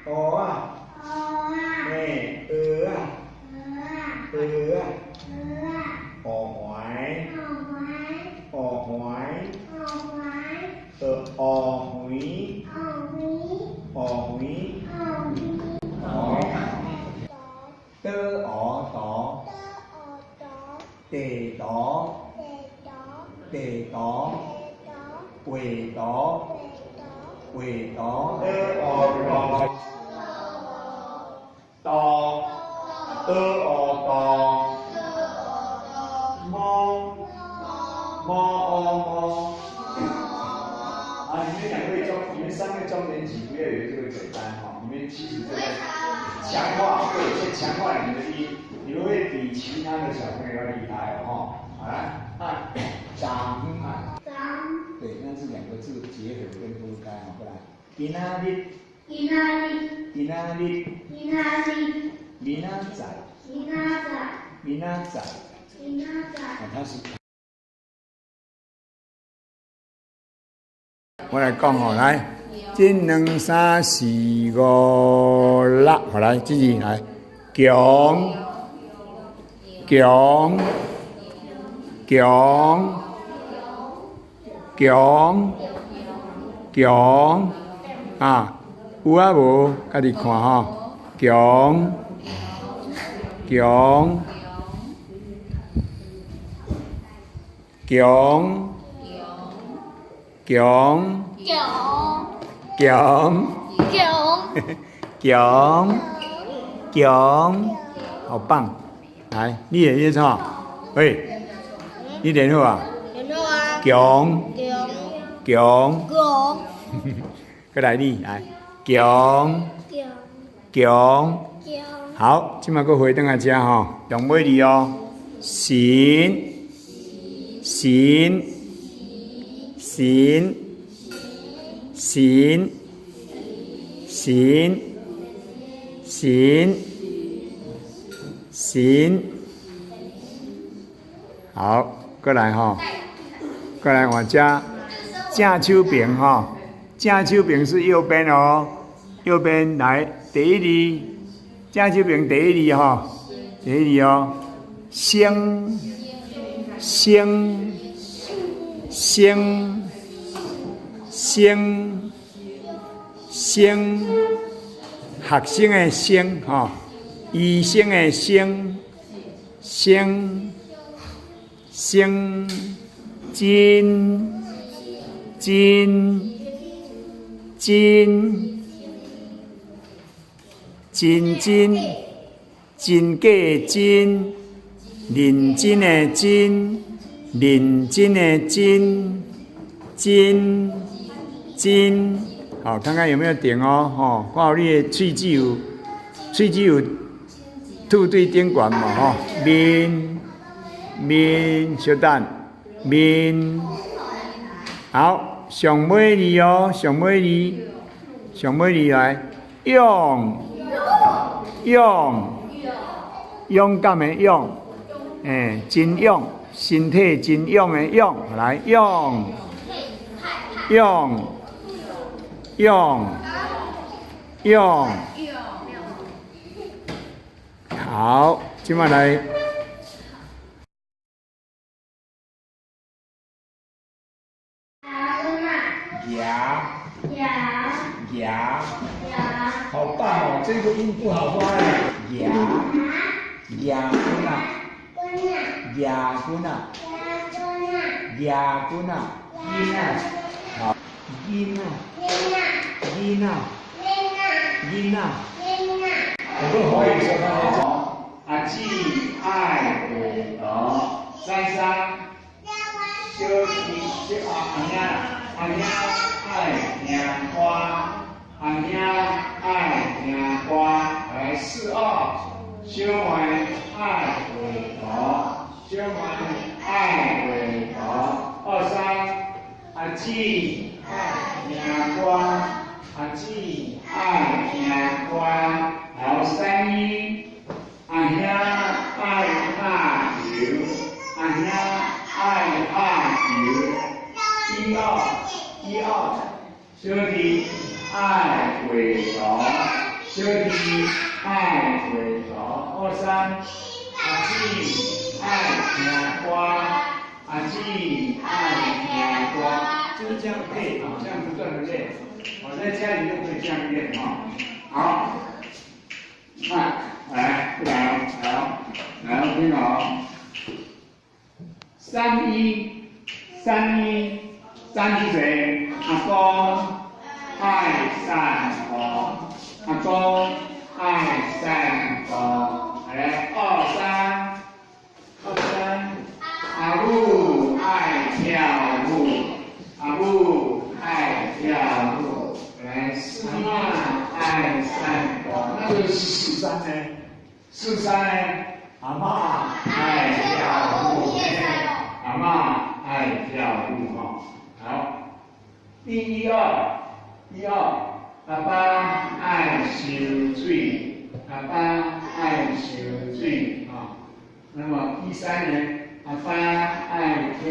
蚵仔，嘿，蚵仔，蚵仔，芋蟠，芋蟠，芋圆，芋圆，倒乌图，地图，地图，画图，画图，倒乌图，倒乌图，摸摸乌摸。啊，你們兩位中，你們三個中年級不要以為這個簡單哈，你們其實正在強化，對，先強化你們的音，你們會比其他的小朋友要厲害哦，哈。好來，啊，長啊，對，那是兩個字結合跟分開，好，過來，今仔日，今仔日，明仔載，明仔載，啊，它是。我來講吼，來，這兩三四五六，好來，這字來，強，強，強，強，強，啊，有啊無？家己看吼，強，強，強。強，強，強，強，好棒！來，你會咧創？喂，你練好啊？練好啊。強，強，強，過來你來，強，強，好，這馬閣回轉來遮吼，中尾字哦，神，神。神，神，神，神，神，好，過來吼，過來換遮，正手邊吼，正手邊是右邊哦，右邊來第一字，正手邊第一字吼，第一字哦，星，星，星。生，生，學生的生吼，醫生的生，生，生，真，真，真，真真，真假的真，認真的真，認真的真，真。真，好，看看有沒有點哦，吼，看有你的喙齒有，喙齒有吐對頂懸無吼？面，面，小等，面，好，上尾字哦，上尾字，上尾字來，勇，勇，勇敢的勇，欸，真勇，身體真勇的勇，來，勇，勇。勇，勇，好，這馬來。牙，牙，好棒哦！這個音不好發哎。牙，牙棍啊，牙棍啊，牙棍啊，囡仔，好，囡仔。囡仔，囡仔，我講華語說阿姊愛畫圖，三三，小弟小阿兄，阿兄愛聽歌，阿兄愛聽歌，來四二，小妹愛畫圖，小妹愛畫圖，二三，阿姊愛聽歌。阿姊愛聽歌，好三一，阿兄愛拍球，阿兄愛拍球，一二一二，小弟愛畫圖，小弟愛畫圖。二三，阿姊愛聽歌，阿姊愛聽歌，就是這樣配啊，這樣不斷的練。我在家裡都可以這樣練哈。好，看，來，來，來，來，聽好。三一，三一，三是誰？阿公愛散步，阿公愛散步。來，二三，二三，阿母愛跳舞，阿母愛跳舞。來，四阿愛散步，那個是四三呢？四三呢？阿嬤愛跳舞，阿嬤愛跳舞哈。好，一一二，一二，阿爸愛游水，阿爸愛游水啊。那麼一三呢？阿爸愛跳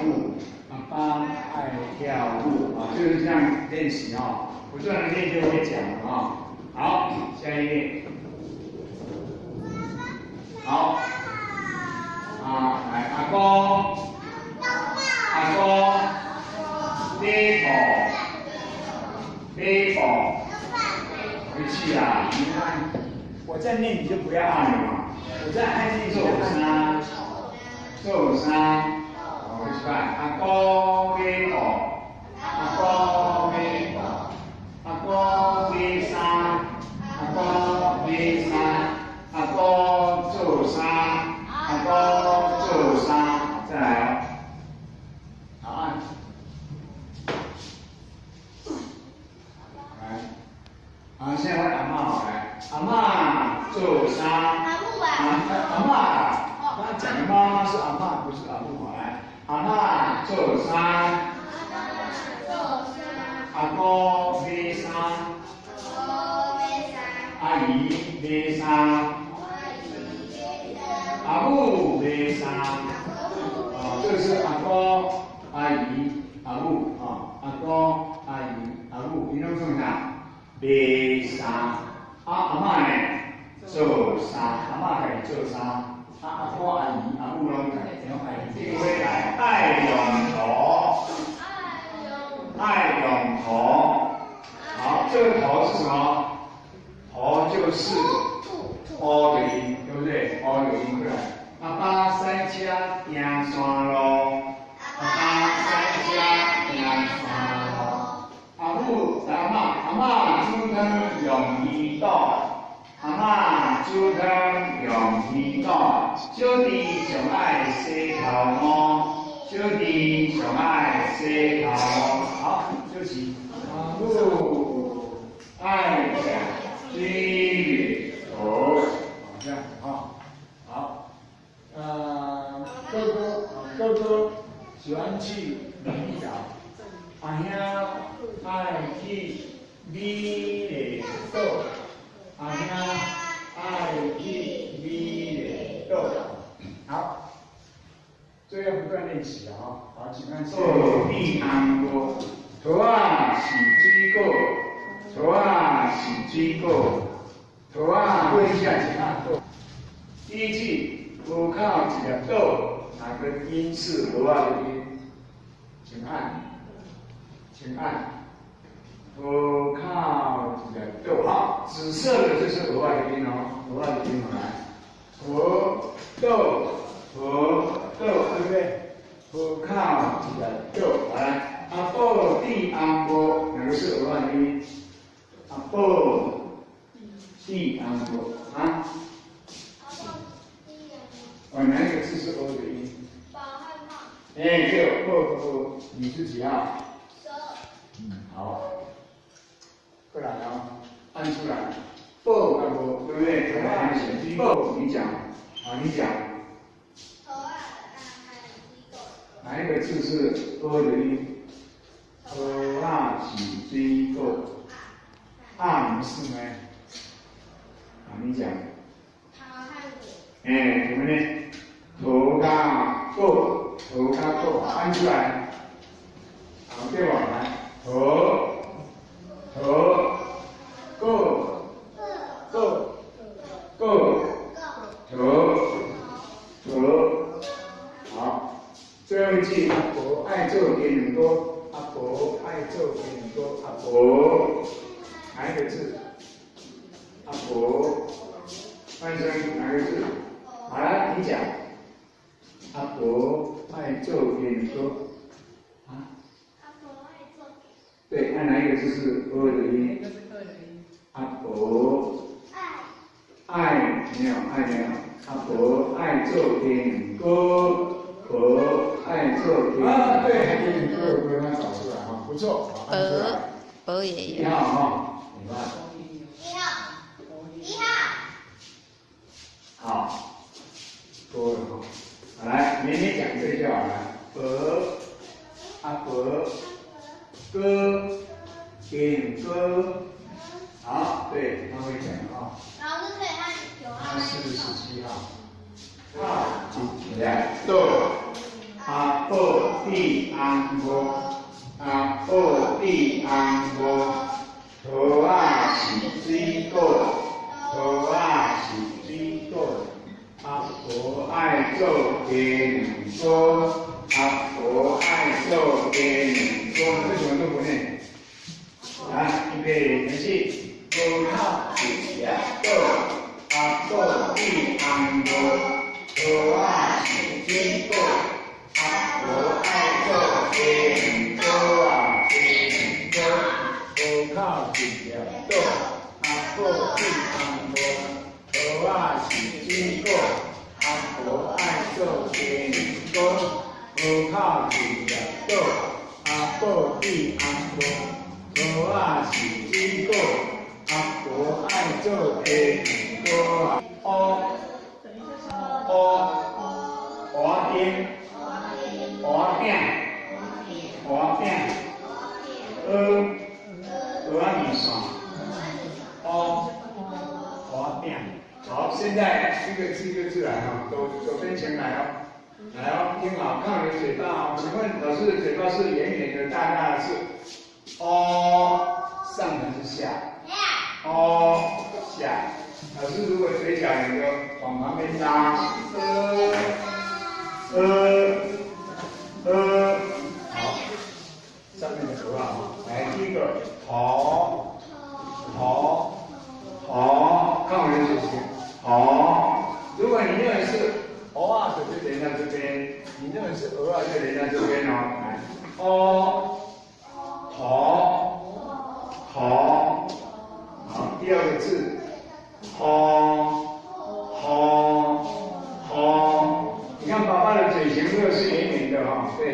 舞，阿爸愛跳舞啊，就是這樣練習啊，不斷的練就會講了啊。好，下一頁。好，啊，來，阿公，阿公，買布，買布，回去啊！你看，我在念你就不要按了嘛，我在按念做衫，做衫，好，回去看，阿公買布，阿公買布，阿公買衫，阿公買衫，阿公做衫，阿公做衫，再來哦，好按，來，好，現在換阿嬤來，阿嬤做衫，阿阿嬤，剛剛講的媽媽是阿嬤，不是阿母，來，阿嬤做衫，阿公買衫，阿姨買衫，阿母買衫，啊，這個是阿公、阿姨、阿母啊，阿公、阿姨、阿母，𪜶攏創啥？買衫，啊阿嬤呢？做衫，阿嬤家己做衫，啊阿公、阿姨、阿母攏家己，攏愛這個來愛用塗，愛用塗，好，這個塗是什麼？塗就是烏的音，對不對？烏的音過來。阿爸駛車行山路，阿爸駛車行山路。阿母、阿嬤、阿嬤煮湯用魚肚，阿嬤煮湯用魚肚。小弟上愛洗頭毛，小弟上愛洗頭毛。好，休息。阿母愛食水蜜桃，好，這樣啊，好。哥哥，哥哥喜歡去美麗島，阿兄愛去美麗島，阿兄愛去美麗島。好，這要不斷練習啊！好，請看。做變紅果，桃仔是水果，桃仔是水果，桃仔。問一下，請按。第一句，河口一粒島，哪個音是蚵仔的音？請按，請按。河口一粒島，好，紫色的就是蚵仔的音哦，蚵仔的音來。河島，河島，對不對？河口一粒島，來，阿寶佇紅帽，哪個是蚵仔的音？阿寶佇紅帽啊？哦，哪一個字是蚵的音？哎，對，寶寶，你是幾號？ 12。嗯，好。過來哦，按出來。寶甲無，對不對？寶，你講，好，你講。哪一個字是蚵的音？蚵仔是水果。啊，不是呢？啊，你講。哎，怎麼呢？桃加果，桃加果，按出來。好，對吧？來，桃，桃，果，最後一句，阿婆愛做雞卵糕，阿婆愛做雞卵糕，阿婆哪一個字？阿婆，翻身哪個字？好了，你講。阿婆愛做雞卵糕，啊？阿婆愛做。對，按哪一個字是 ㄜ 的音？阿婆愛。愛沒有愛沒有，阿婆愛做雞卵糕，婆愛做雞。啊，對，雞卵糕有剛剛找出來哈，不錯，伯伯爺爺。一號哈，你看。一號，一號。好，多了哈，來，绵綿講這就好了。伯，阿伯，哥，雞卵糕，好，對，他會講啊。老師可以按9號。他是17號。口一粒棗，阿寶變紅五，阿寶變紅五，桃仔是水果，桃仔是水果，阿婆愛做雞卵糕，阿婆愛做雞卵糕，為什麼都不念？來，預備，開始。無口一粒棗，阿寶變紅五，桃仔是水果，阿婆愛做雞卵糕啊，雞卵糕。無口一粒棗，阿寶變紅五，桃仔是水果，阿婆愛做雞卵糕。無口一粒棗，阿寶變紅五，桃仔是水果，阿婆愛做雞卵糕啊。烏烏蚵仔煎，蚵仔餅，蚵仔餅，蚵蚵仔麵線，蚵蚵仔餅。好，現在一個字一個字來哈，左左邊前來哦，來哦，聽好，看我的嘴巴哦。請問老師的嘴巴是圓圓的、大大的，是哦，上還是下？哦，下。老師如果嘴角兩個往旁邊拉，呃呃呃，好，上面的符號，來第一個頭頭頭，看我的嘴型，頭。如果你認為是蚵仔的，就連到這邊；你認為是蚵仔，就連到這邊哦。來，哦，頭頭，好，第二個字，吼吼吼，你看爸爸的嘴型，這個是圓圓的哈，對。